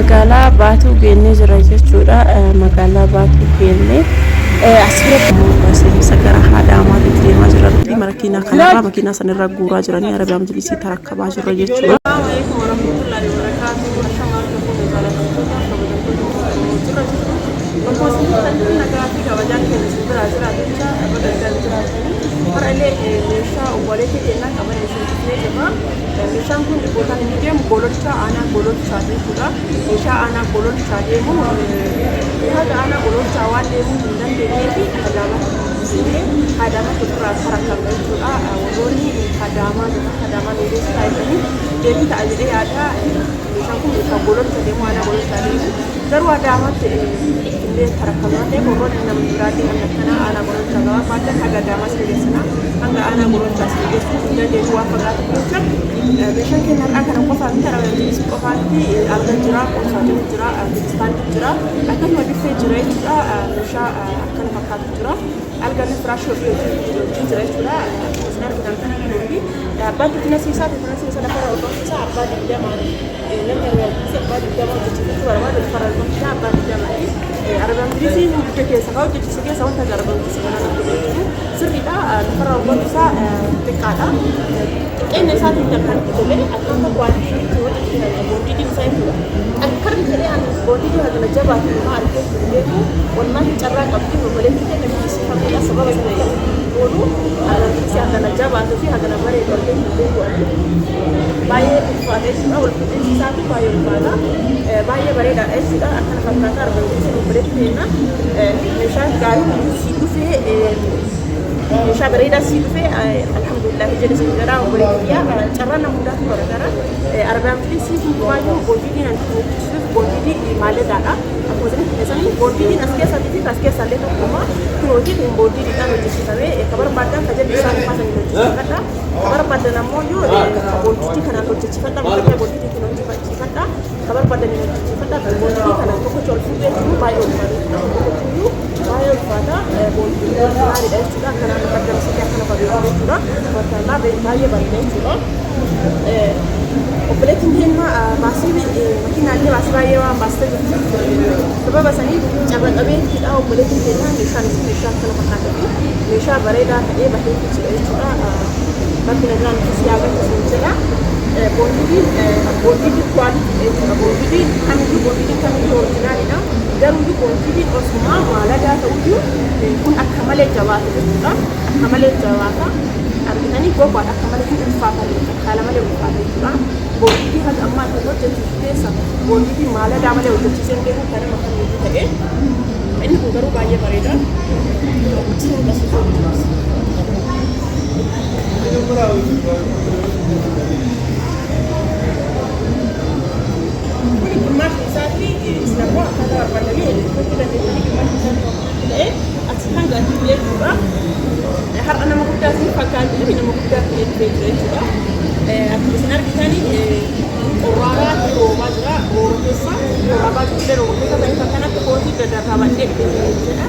Magaalaa Baatuu geennee jira jechuudha. Magaalaa Baatuu geennee as biratti seensa gara Adaamaatti deemaa jira. Makiinaa kanarraa makiinaa sanirraa guuraa jiranii Arabiyaa Majlisii tarakkabaa jirra jechuudha. Assalamu alaikum warahmatullahi wabarakatuh. Ashamaa harka fuune jaallatamtoota kabajamtoota jirra jirtu. Bakka isin jirtanitti nagaa fi kabajaan keenya isin biraa jira jecha baga nagaan jiraatanii. Har'a illee meeshaa obboleettii keenyaa qabanne isin dhufnee jirra. Meeshaan kun bootaan inni deemu Gololchaa aanaa Gololchaa jechuudha. Meeshaa aanaa Gololchaa deemu haga aanaa Gololchaa waan deemuu hin dandeenyee fi Adaamaatti dubbisnee Adaamaatti ofirraa tarakkamna jechuudha. Warroonni Adaamaa jiran Adaamaa nu geessisaa jedhanii deebii ta'a jedhee yaada. Meeshaan kun meeshaa Gololcha deemu aanaa Gololchaa deemu garuu Adaamaatti illee tarakkamna ta'e warroonni namni biraallee namni akkanaa aanaa Gololchaa gabaa baaddan haga Adaamaa sin geessina hanga aanaa Gololchaa sin geessuu hin dandeenyu waan fagaatu jecha meeshaan keenya har'aa kana qofaa miti arabaa majlisii qofaa miti alga jira qomsaaxinii jira istaandii jira akkasuma biffee jira jechuudha meeshaa akkana fakkaatu jira alga fi firaashii ofii wajjin jira jechuudha akkuma isin argitan kana kunuufi abbaan fitnasii isaa fitnasii isaa lafarra ol isaa abbaa digdamaati namni arabaa majlisii abbaa digdama hojjechiifachuu barbaadu lafarra ol isaa abbaa digdamaati arabaa majlisii hunda keessa kan hojjechiise keessa wanta arabaa majlisii kanaa natti jiru sirriidha lafarra ol isaa xiqqaadha xiqqeenya isaatiin kan kanatti tole akkaataa kwaalitii itti hojjechiisan boondiitiin isaa jechuudha xankarri jedhee ani boondiitii hagana jabaatu nama argee hin beeku wallaahi carraa qabdi obboleettii keenya biyyi sababa sana kan oolu arabisi hagana jabaatuu fi hagana bareedu argee hin beeku ani baay'ee ulfaata jechuudha wal fuudhinsi isaatu baay'ee ulfaata baay'ee bareedaadha jechuudha akkana fakkaata arabisi obboleettii keenya meeshaan gaarii si dhufee meeshaa bareedaa sii dhufee alhamdulillah jedhe sin jedha obboleettii kiyya carraan nama hundaatu garagara arabaa majlisii hundumaayyuu boondiidiin an hojjechiisuuf boondiidii maalledaadha akkuma isinitti keessanii boondiidiin as keessatti fi as keessallee tokkuma kunooti kun boondiidiidhaan hojjechiifame ka barbaadan ka jalli isaa qofaa saniin hojjechiifadha ka barbaadan ammoo iyyuu ka boondiidii kanaan hojjechiifadha bakka boondiidiitiin hojjechiifadha ka barbaadan hojjechiifadha boondiidii kanaan tokkochi ol fuudhee jiru baay'ee ulfaata tokkochiyyuu baay'ee ulfaata boondiidii gaariidha jechuudha akkanaan qaddamsiisee akkana fakkaata jechuudha maashaallah baay'ee bareeda jechuudha. Obboleettiin keenya baasii makiinaallee baasii baay'ee waan baastee jirtuuf sababa saniif carra qabeettiidha obboleettiin keenya meeshaan isii meeshaa akkana fakkaatuu fi meeshaa bareedaa ta'ee bahee jira jechuudha. Rabbi nagaan si haa galchu siin jedha. Boondidiin boondidiin kwaalitii jechuudha. Boondidiin kamiyyuu boondidiin kamiyyuu orijinaalidha. Garuu boondidiin osuma maalagaa ta'uyyuu kun akka malee jabaata jechuudha. Akka malee jabaata. Argitanii gogaadha akka malee hin ulfaata haala malee ulfaata jechuudha. Boonditii haga ammaa kan hojjechiisu keessa boonditii maalagaa malee hojjechiisee hin beeku kan nama kamiyyuu ta'e. Inni kun garuu baay'ee bareeda. Kuni gimmaashni isaatti isin ammoo akkaataa barbaadanii hojjechuu dandeessanii gimmaashni isaatti tokkotti ta'ee asii hanga achitti jechuudha. Har'a nama guddaa isin fakkaatti nama guddaa ta'ee dhufee jira jechuudha. Akkuma isin argitan qorraaraa roobaa jira rooba keessa qorraabaa jirullee rooba keessa ta'e akkanatti kootii dadarrabadhee dhufee jira jechuudha.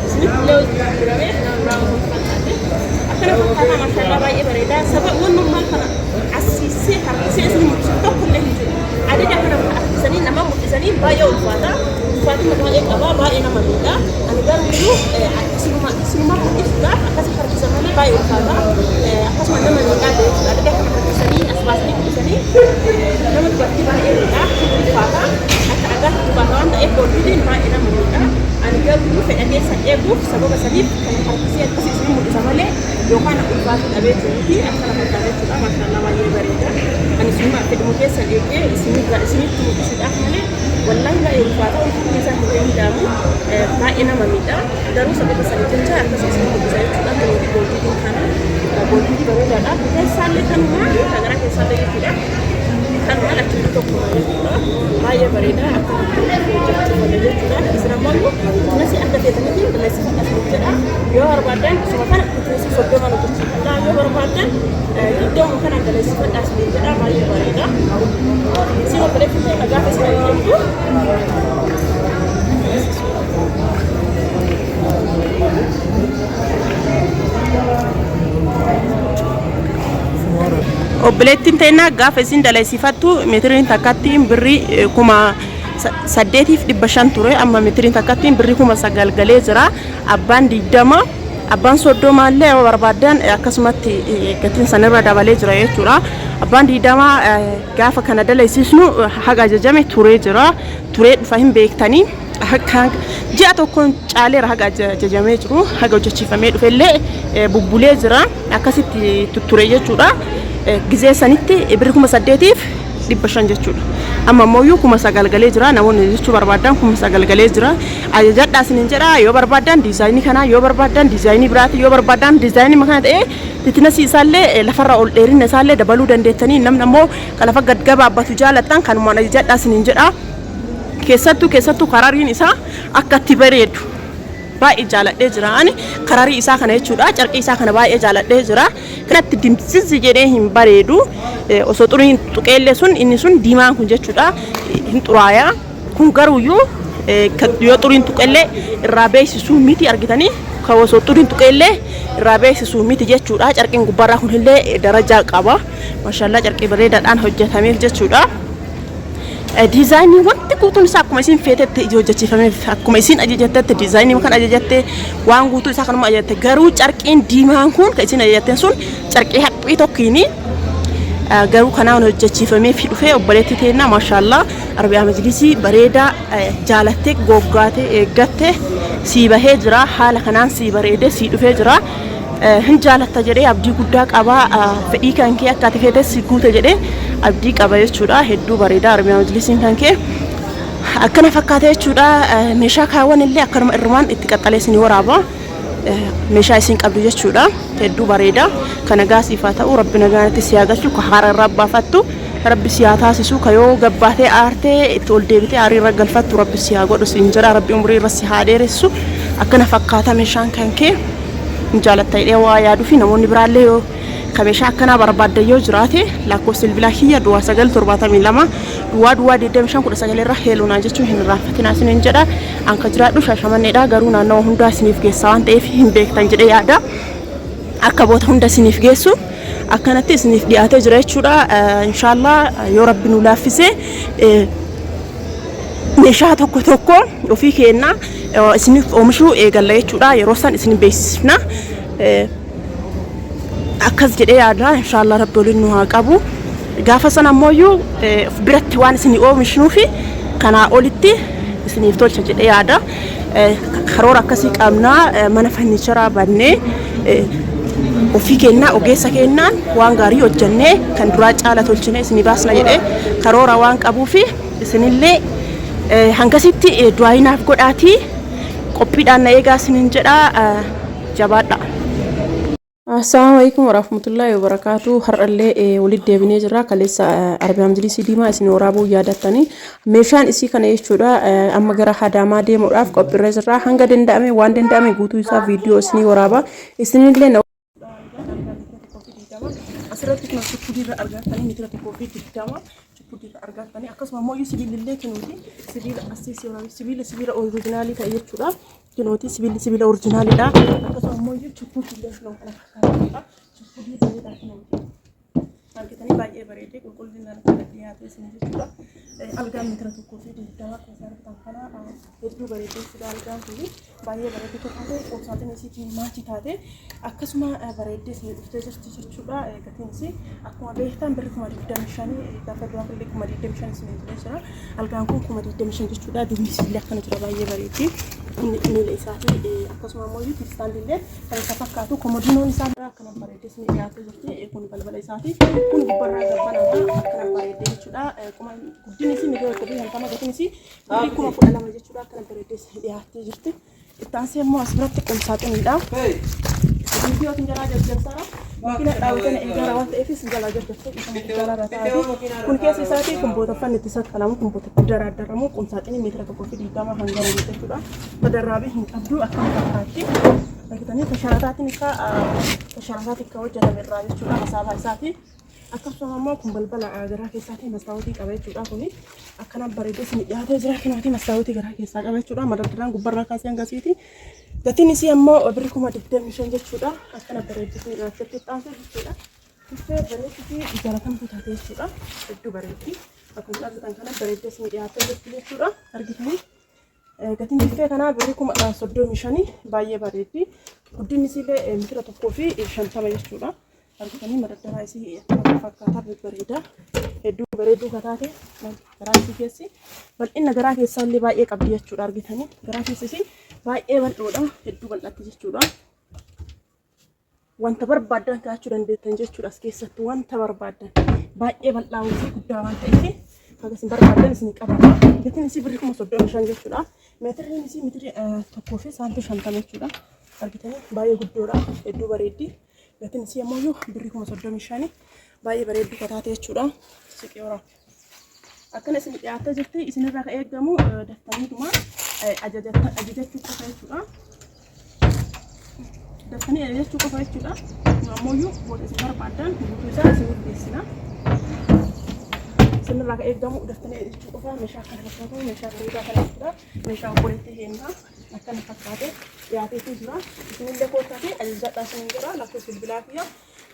Isinitti illee hojii nama biraa osoo hin fakkaate. Akkana fakkaata maashaallah baay'ee bareeda. Saba wannummaan kana asiisee harkisee isin mul'isu tokko illee hin jiru. Ajaja kana harkisanii nama mul'isanii baay'ee ulfaata. Ulfaatina baay'ee qaba baay'ee nama miidha. Ani garuu iyyuu isinuma isinuma mul'isuudhaaf akkasi harkisa malee baay'ee ulfaata. Akkasuma nama miidhaa jechuudha. Ajaja kana harkisanii as baasanii mul'isanii nama dubartii baay'ee miidha. Ulfaata. Akka dhagaatti ulfaata waan ta'eef boondiin baay'ee nama miidha. Ani garuu fedha keessan eeguuf sababa saniif kan harkisee akkasii isin mul'isa malee yookaan ulfaatu dhabee jiruuti akkana fakkaata jechuudha. Maashaallah baay'ee bareeda. Ani isinuma fedhuma keessan eegee isinitti mul'isuudhaaf malee wallaahi baay'ee ulfaata. Ulfaanni isaa hin danda'amu. Baay'ee nama miidha. Garuu sababa sanii jecha akkasii isin mul'isa jechuudha. Kunuuti boondiitiin kana boondiitii bareedaadha. Keessaallee kanuma gara keessaallee jechuudha. Kanuma achitti tokkuma jechuudha. Baay'ee bareeda akka hojjechuuf jechuudha. Isin ammoo fitnessii akka feetanitti qilleensifadha isin jedha. Yoo barbaadan isuma kana fitnessii 30 hojjechiifadha. Yoo barbaadan 20 kana qilleensifadha isin jedha. Baay'ee bareeda. Isin obboleettiin ta'e gaafa isin jettu Obboleettiin teennaa gaafa isin dalaysiifattu meetiriin takkattiin birrii 8500 ture. Amma meetiriin takkattiin birrii 9000 galee jira. Abbaan 20 abbaan 30 illee yoo barbaaddan akkasumatti gatiin sanirra dabalee jira jechuudha. Abbaan 20 gaafa kana dalaysiisnu haga ajajame turee jira. Turee dhufa hin beektanii. Akka ji'a tokkoon caaleera haga ajajamee jiru haga hojjechiifamee dhufellee bubbulee jira. Akkasitti tutture jechuudha. Gizee sanitti birri 8500 jechuudha. Amma ammoo 9000 galee jira. Namoonni jechuu barbaadan 9000 galee jira. Ajajadhaa isiniin jedha. Yoo barbaadan diizaayinii kanaa, yoo barbaadan diizaayinii biraati, yoo barbaadan diizaayinii kana ta'ee titinasii isaallee lafarra ol dheerina isaallee dabaluu dandeettanii namni ammoo kan lafa gad gabaabbatu jaalattan kanumaan ajajadhaa isiniin jedha. Keessattuu keessattuu karariin isaa akka itti bareedu baay'ee jaaladhee jira ani kararii isaa kana jechuudha carqii isaa kana baay'ee jaaladhee jira kanatti dimsizzi jedhee hin bareedu osoo xuriin tuqeellee sun inni sun diimaan kun jechuudha hin xuraaya kun garuuyyuu yoo xuriin tuqellee irraa beeksisuu miti argitanii kan osoo xuriin tuqeellee irraa beeksisuu miti jechuudha carqiin gubbaarraa kun illee darajaa qaba mashallah carqii bareedaadhaan hojjetameef jechuudha. Diizaayinii wanti guutuun isaa akkuma isin feetetti hojjechiifameef akkuma isin ajajattetti diizaayinii kan ajajatte waan guutuu isaa kanuma ajajatte garuu carqiin diimaan kun kan isin ajajatteen sun carqii haphii tokkiini garuu kanaan hojjechiifameef dhufee obboleettii teenna maashaallaa arbiyaa majlisii bareedaa jaalattee goggaatee eeggatte sii bahee jira haala kanaan sii bareedee sii dhufee jira. Hin jaalatta jedhee abdii guddaa qaba. Fedhii kan kee akka ati feetes si guuta jedhee abdii qaba jechuudha. Hedduu bareeda Oromiyaa Majlisiin kan kee. Akkana fakkaata jechuudha. Meeshaa kaawwan illee akkanuma irrumaan itti qaxxalee isin waraaba. Meeshaa isin qabdu jechuudha. Hedduu bareeda. Ka nagaa siif haa ta'u. Rabbi nagaanatti si haa galchu. Ka haara irraa baafattu. Rabbi si haa taasisu. Ka yoo gabbaatee aartee itti ol deebitee aarii irra galfattu Rabbi si haa godhu siin jedha. Rabbi umrii irra si haa dheeressu. Akkana fakkaata meeshaan kan kee. Hin jaalatta jedhee waa yaaduu fi namoonni biraallee yoo ka meeshaa akkanaa barbaaddan yoo jiraate lakkoofsi bilbilaa kiyya duwwaa 9 72 duwwaa duwwaa 25 19 irra heelunaa jechuun hin irraanfatinaa isiniin jedha. An ka jiraadhu Shaashamanneedha garuu naannawa hundaa isiniif geessa waan ta'eef hin beektan jedhee yaada. Akka boota hunda isiniif geessu akkanatti isiniif dhiyaatee jira jechuudha. Inshaallah yoo rabbi nu laaffise meeshaa tokko tokko ofii keenna isiniif oomishuu eegalla jechuudha. Yeroo san isin beeksisna. Akkas jedhee yaada. Inshaallah rabbi waliin nu haa qabu. Gaafa sana ammoo biratti waan isin oomishnuufi kanaa olitti isiniif tolcha jedhee yaada. Karoora akkasii qabna mana fanniicharaa bannee ofii keenyaa ogeessa keenyaan waan gaarii hojjennee kan duraa caala tolchine isinii baasna jedhee karoora waan qabuufi isinillee hangasitti du'aayii naaf godhaatii qophiidhaan na eegaa isiniin jedha jabaadha. Assalaamu alaikum warahmatullahi wabarakatuh. Har'allee walitti deebinee jirra. Kaleessa Arabiyaa Majlisii Diimaa isin waraabuu yaadattanii meeshaan isii kana jechuudha. Amma gara Hadaamaa deemuudhaaf qophiirra jirra. Hanga danda'ame waan danda'ame guutuu isaa viidiyoo isinii waraaba. Isinillee na Asirratti kun chippudiirra argattanii meetira 1.20 chippudiirra argattanii akkasuma immoo sibiilillee kunuuti sibiila asii sibiila sibiila orijinaalii ta'e jechuudha. Kunooti sibiilli sibiila orijinaaliidha. Akkasuma immoo chippudiillee kunoo kana fakkaatudha. Chippudii bareedaa kunooti. Argitanii baay'ee bareedee qulqullinaan kan dhiyaate isin jechuudha. Algaan meetira 1.20 akkuma isaan argitan kana hedduu bareedee jechuudha algaan kun baay'ee bareedduu taate qumsaaxin isiitiin maachii taate akkasuma bareeddee isin dhuftee jirti jechuudha. Gatiin isii akkuma beektan birri 25,000 gaafa duraa illee 25,000 isin jedhee jira. Algaan kun 25,000 jechuudha. Duubni illee akkana jira baay'ee bareeddi. Miila isaatii akkasuma immoo istaandii illee kan isa fakkaatu komodinoon isaa akkana bareeddee isin dhiyaatee jirti. Kun balbala isaati. Kun gubbarraa gabbanaadha. Akkana bareeddee jechuudha. Guddinni isii 1.50 miliyyoona gatiin isii birrii 12,000 jechuudha. Akkana bareeddee isin dhiyaattee jirti. Itti aansee immoo as biratti qumsaaxiniidha. Viidiyoo isin jalaa jajjabsaara. Makiina dhaabbatanii eegaara waan ta'eef isin jalaa jajjabsee dhiifama guddaa irraa ta'aati. Kun keessa isaatii kun boota uffanni itti saqqalamu kun boota itti daraadaramu qumsaaxinii meetira 1.20 hanga nama jechuudha. Tadarraabii hin qabdu akkam fakkaatti. Argitanii tasharataatiin akka tasharataatiin kan hojjetame irraa jechuudha masaabaa isaati. Akkasuma immoo kun balbala garaa keessaatii mastaawotii qaba jechuudha kuni akkana bareedee isin dhiyaatee jira kanaati mastaawotii garaa keessaa qaba jechuudha madardaraan gubbarraa kaasee hangasiiti. Gatiin isii ammoo birri 25,000 jechuudha akkana bareedee isin dhiyaatee itti jechuudha. Biffee bareedduu fi jaalatamtuu taate jechuudha. Hedduu bareeddi. Akkuma argitan kana bareeddee isin dhiyaattee jirti jechuudha. Argitanii gatiin biffee kanaa birrii 35,000 baay'ee bareeddi. Guddinni isiillee mitira 1.50 jechuudha. Argitanii madaddaraa isii akkana fakkaata babbareeda. Hedduu bareedduu kataate garaa isii keessi bal'inna garaa keessaallee baay'ee qabdi jechuudha argitanii. Garaa keessi isii baay'ee bal'oodha. Hedduu bal'atti jechuudha. Wanta barbaaddan kaa'achuu dandeettan jechuudha as keessatti wanta barbaaddan baay'ee bal'aa fi guddaa waan ta'eef haga isin barbaaddan isin qabata. Gatiin isii birrii 35,000 jechuudha. Meetirriin isii meetirii 1 fi saantii 50 jechuudha. Argitanii baay'ee guddoodha. Hedduu bareeddi. Gatiin isii ammoo birrii 35,000 baay'ee bareedduu kataate jechuudha. Siqee horaa. Akkana isin dhiyaattee jirti isinirraa kan eegamu daftaniituma ajajachuu qofa jechuudha. Daftanii ajajachuu qofa jechuudha. Nu ammoo booda isin barbaaddan guutuu isaa isiniif geessina. Isinirraa kan eegamu daftanii ajajachuu qofa meeshaa kana fakkaatu meeshaa bareedaa kana jechuudha. Meeshaa obboleettii keenyaa akkana fakkaate dhiyaateetu jira. Isinillee koottaa fi ajajadhaa isiniin jedha lakkoofsa bilbilaa kiyya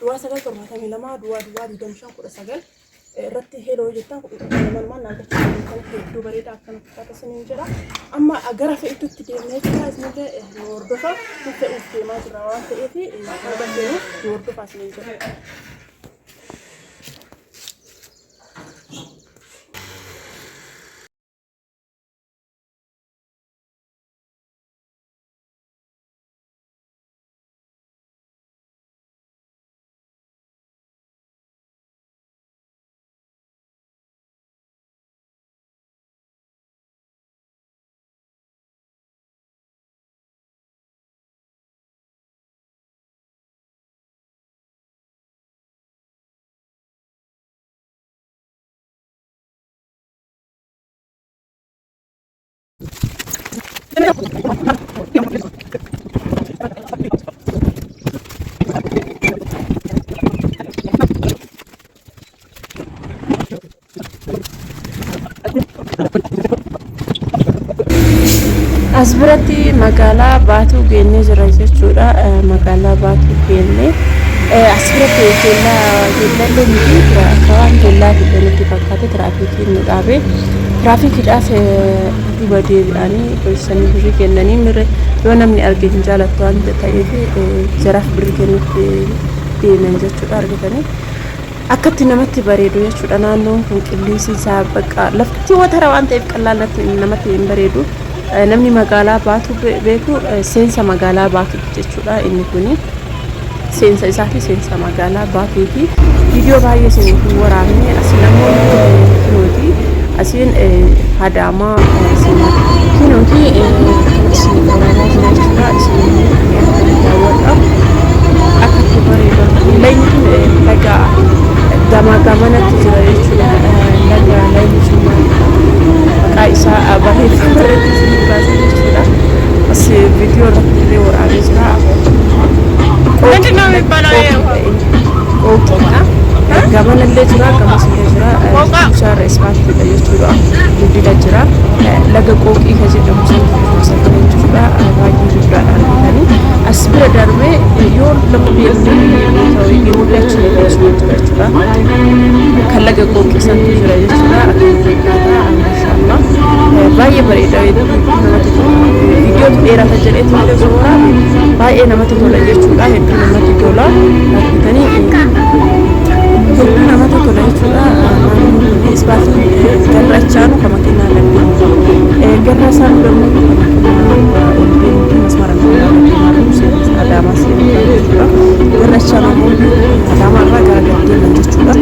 0972 00 25 19 irratti hello jettan namaan argachuu dandeettan hedduu bareeda akkana fakkaata isiniin jedha. Amma gara fe'itutti deemnee jira isinillee nu hordofa nu fe'uuf deemaa jira waan ta'eef haga fe'u nu hordofa isiniin jedha. As biratti magaalaa Baatuu geennee jira jechuudha. Magaalaa Baatuu geennee as biratti keellaa keellallee miti akka waan keellaa fidee nutti fakkaate tiraafikiin nu dhaabe. Tiraafikiidhaaf duuba deebi'anii poolisanii birrii kennanii mirre yoo namni arge hin jaalattu waan ta'eef jaraaf birrii kennutti deeman jechuudha argitanii. Akkatti namatti bareedu jechuudha naannoon kun qilleensi isaa bakka lafti watara waan ta'eef qallaan namatti hin bareedu. Namni magaalaa Baatu beeku seensa magaalaa Baatu jechuudha inni kuni. Seensa isaa fi seensa magaalaa Baatuuti. Viidiyoo baay'ee isin hin waraabne asiin ammoo kinooti. Asiin Adaamaa kinooti isin waraabaa jira jechuudha. Isin daawwadha. Akka itti bareedu. Lagni kun laga gamaa gamanatti jira jechuudha. Laga lagni sun maqaa isaa barreeffama irratti isin baasa jechuudha. As viidiyoo irratti illee waraabee jira. ምንድን ነው የሚባለው? ይሄ ውሃ? Qooqiidha. Gamanallee jira, gamas illee jira. Bishaan ispaaltiidha jechuudha. Guddina jira. Laga Qooqii kan jedhamu san kana jechuudha. Baay'ee guddaadha argitanii. As bira darbee yoo nama beekne mul'achuu dandeessu jira jechuudha. Kan laga Qooqii santu jira jechuudha. Akkana fakkaata maashaallah. Baay'ee bareeda namatti tola. Viidiyootu dheerata jedheetu illee osoo waraabe baay'ee namatti tola jechuudha. Hedduu namatti tola. Argitanii hedduu namatti tola jechuudha. Naannoon kun ispaaltiin garra achaanu kan makiinaa lameen garra isaan immoo kan makiinaa ol deemu fi masmara deemaa jiru seensa Adaamaa seenuudha jechuudha. Garra achaanu ammoo Adaamaa irraa gara gad deeman jechuudha.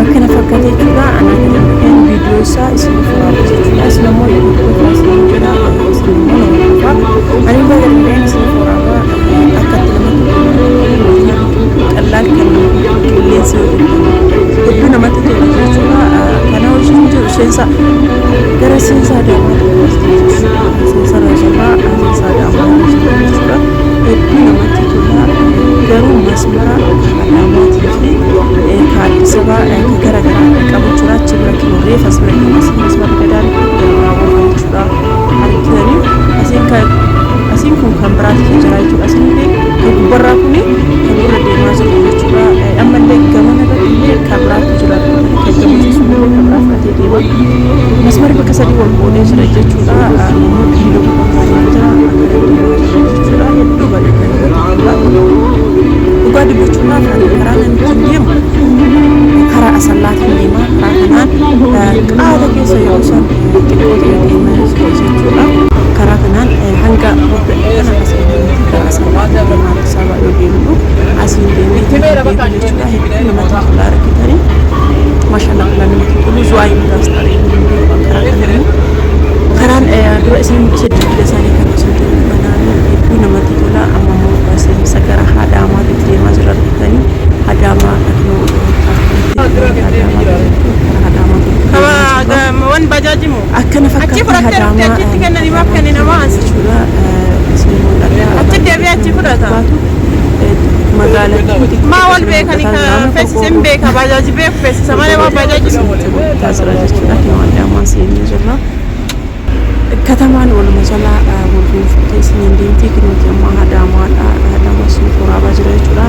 Akkana fakkaata jechuudha. Anaa kan dhufeen viidiyoo isaa isiniif waraaba jechuudha. Isin ammoo hordofaa isin jedha. Isin immoo nama hordofaa. Ani baga danda'een isiniif waraaba akkatti namatti tola. Qallaan kan qilleensi yoo hedduu namatti tola jechuudha. Kana hojiin jiru seensa gara seensa Adaamaa jechuudha. Seensa Raajabaa seensa Adaamaa jechuudha. Hedduu namatti tola. Garuu masmara Adaamaatii fi ka Addis Ababaa ka gara garaa qabu jira. Achi bira kiloorreef as bira masmara gadaan raawwata jechuudha. Argitanii asiin kan asiin kun kan biraatu jira jechuudha. Asiin illee kan gubbarraa kuni kan irra deemaa jiru jechuudha. Ammallee Sadii wal qoodee jira jechuudha. Ammoo kiiloo fakkaatee jira jechuudha. Hedduu bareeda namatti tola. Dhugaa dubbachuudhaaf ani karaa namni deemu karaa Asallaatiin deema. Karaa kanaan qaata keessa yeroo isaan xiqqoo ta'e deemaa jechuudha. Karaa kanaan hanga hordofee kana asii gara Asallaatiin deema. Addis Ababa yoo deemnu asiin deemee deemu jechuudha. Hedduu namatti tola argitanii. Maashaallah, namatti tolu. Zu'aa yuunivarsiitii karaa kanaan karaan dura isin mul'ise dugda isaanii kan isin tolu kanaan hedduu namatti tola. Amma immoo seensa gara Adaamaatti deemaa jira argitanii. Adaamaa akinoo Adaamaa karaa Adaamaatti Wan bajaaji moo? Akkana Achi fakkaata. fudhattee dhuftee Adaamaa achitti kennanii maaf kenninamaa as? jechuudha. Isin mul'ata. Achi deebi'ee achi fudhata. Magaalattii Maa wal beekanii ka feesisen beeka, bajaaji beeku feesisa malee waa bajaaji taasira jechuudha. Kinoo Adaamaa seenee jirra. Katamaan waluma jalaa wal fuutee isiniin deemti. Kinooti amma Adaamaadha. Adaamaa isin waraabaa jira jechuudha.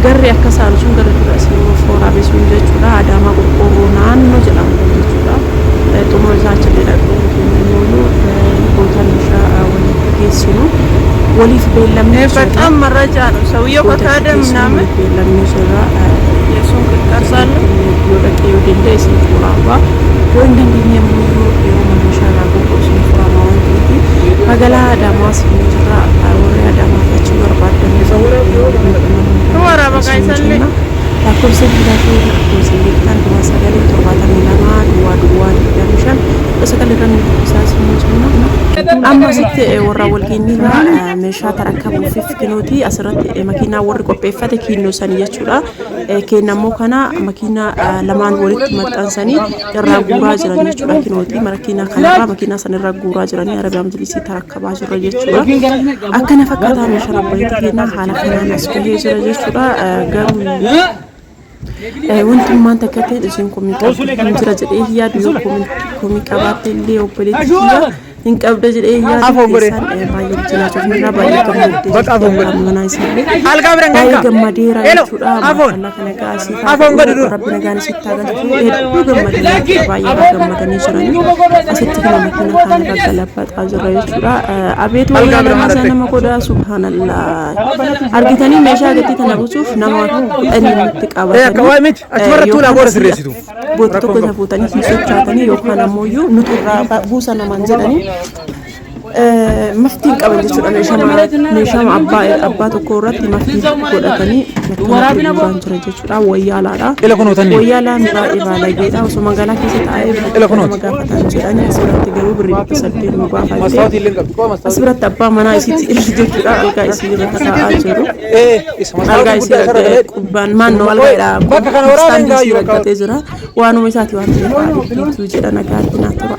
Garri akka isaan sun gara dura isin waraabee sun jechuudha. Adaamaa qorqoorroo naannoo jedhamu jechuudha. Xumura isaa achillee dhaquu keenya oolu goota meeshaa walitti geessinu waliif beellamne. በጣም መረጃ ነው። ሰውየው ከካደ ምናምን Beellamne jirra. የእሱን ቀርጻለሁ። Yoo dhaqee yoo danda'e isin waraabaa, yoo hin dandeenye immoo yeroo meeshaa irraa gurguru isin waraabaa waan ta'eef magaalaa Adaamaa isin jirra. Warri Adaamaa achi barbaadan Waraaba qaayisallee. Lakkoofsa bilbilaa keenya akkuma isin beektan 0972 00 25 19 irra nu dubbisaa isin jenna. Amma asitti warra walgeenyirraa meeshaa tarakkabuufiif kinooti asirratti makiinaa warri qopheeffate kiinnoo sanii jechuudha. Kennammoo kana makiinaa lamaan walitti maxxansanii irraa guuraa jiran jechuudha. Kinooti makiinaa kanarraa makiinaa sanirraa guuraa jiranii Arabiyaa Majlisii tarakkabaa jirra jechuudha. Akkana fakkaataa meeshaan obboleetti kennaa haala kanaan as gahee jira jechuudha. Garuu wantummaan takka ta'e isheen komii qabdu hin jira jedhee hin yaadu. Yoo komii qabaatte illee obboleetti kiyya hin qabda jedhee hin yaadu. Keessaan baay'ee jilaa jirra, baay'ee gammaddee jirti manaa isaa baay'ee gammadeera jechuudha. Maashaallah, kana gaasii rabbi nagaan isitti haa galchu. Hedduu gammadanii, baay'ee gammadanii jiranii. Asitti kana makiina kaan irra galabaxaa jira jechuudha. Abeet, wayyaa nama isaa nama godhaa, subhaanallah. Argitanii, meeshaa gatii tana buusuuf nama 10 nutti qabatanii boota tokko isa fuutanii hin socho'atanii yookaan ammoo nuti irraa buusa namaan jedhanii maftiin qaban jechuudha. Meeshaa abbaa tokko irratti maftii godhatanii akkanatti guuraan jira jechuudha. Wayyaalaadha. Wayyaalaan baay'ee baalageedha. Osoo magaalaa keessa taa'ee nama gaafatan jedhanii, asirratti garuu birrii 800 nu gaafate. As biratti abbaa manaa isiitti irra jechuudha. Algaa isii irra taa'aa jiru. Algaa isii irra qubbaan maannoo algaadha. Istaandii isii raggatee jira. Waanuma isaati waan ta'eef haadhiitu jedha, nagaatti naa tura.